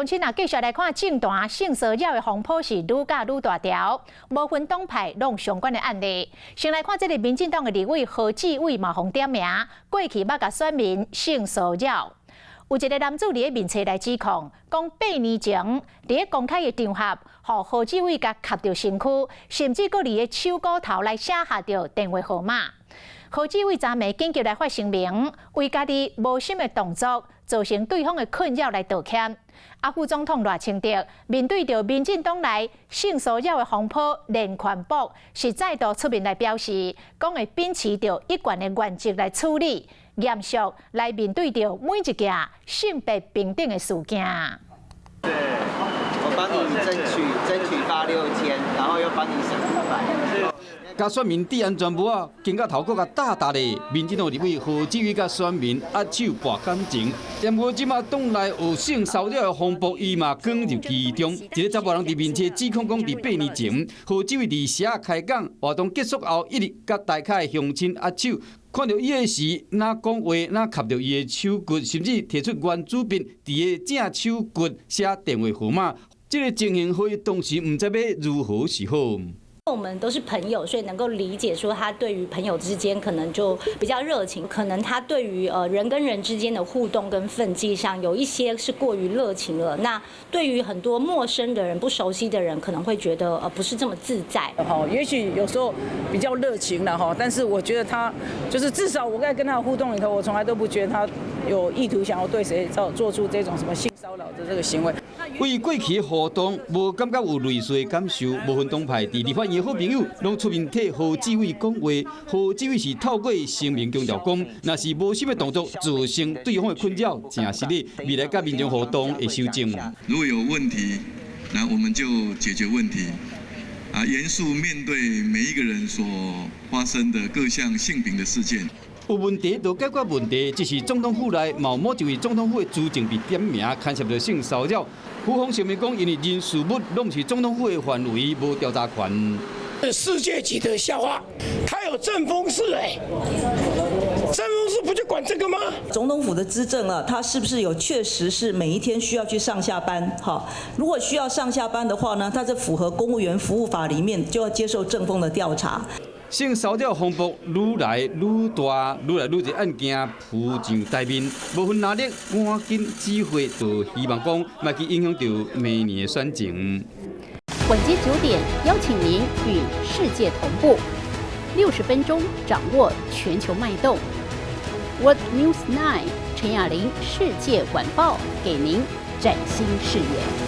鄉親啊，繼續來看政壇性騷擾的風波是愈攪愈大條，無分黨派攏相關的案例。先來看這个民進黨的立委何志偉嘛，予點名，過去捌共選民性騷擾。有一个男子佇咧面冊來指控，講8年前佇咧公開的場合，予何志偉共掐著身軀，甚至閣佇咧手鼓頭來寫下著電話號碼。何志偉昨暝緊急來發聲明，為家己無心的動作造成對方的困擾來道歉。啊，副總統賴清德面對著民進黨內性騷擾的風波連環爆，是再度出面來表示，講會秉持著一貫的原則來處理，嚴肅來面對著每一件性別平等的事件。對，我幫你爭取爭取發6000，然後又幫你省500。共選民戴安全帽仔，肩胛頭閣共搭搭咧。民進黨立委何志偉佮選民握手博感情。毋過這馬黨內有性騷擾的風波，伊嘛捲入其中。一个查埔人佇面冊指控講，佇8年前，何志偉佇社開講活動結束後，一直佮台下的鄉親握手，看著伊的時，若講話，若掐著伊的手骨，甚至提出圓珠筆佇伊的正手骨寫電話號碼。這个情形，予伊當時毋知欲如何是好。我們都是朋友，所以能夠理解說他對於朋友之間可能就比較熱情，可能他對於人跟人之間的互動跟分際上有一些是過於熱情了。那對於很多陌生的人、不熟悉的人，可能會覺得不是這麼自在。哈，也許有時候比較熱情了哈，但是我覺得他就是至少我在跟他的互動裡頭，我從來都不覺得他有意圖想要對誰做出這種什麼性騷擾的這個行為。對過去互動無感覺有類似的感受，無分黨派，佇立法院的好朋友攏出面替何志偉講話。何志偉是透過聲明強調講，若是無心的動作造成對方的困擾，誠失禮，未來佮民眾互動會修正。如果有問題，那我們就解決問題，啊，嚴肅面對每一個人所發生的各項性平的事件。有問題就解決問題，只是總統府內嘛有某一位總統府的資政被點名牽涉著性騷擾，府方聲明講，因為人事物攏是總統府的範圍，無調查權。世界級的笑話，他有政風室哎，政風室不就管這個嗎？總統府的資政啊，他是不是有確實是每一天需要去上下班？哈，如果需要上下班的話呢，他在符合公務員服務法裡面就要接受政風的調查。性騷擾風波愈來愈大，愈來愈濟案件浮上台面，無分藍綠，趕緊指揮，就希望講莫去影響著明年的選情。晚間9點，邀請您與世界同步，60分鐘掌握全球脈動。World News 9 陳雅玲世界晚報，給您嶄新視野。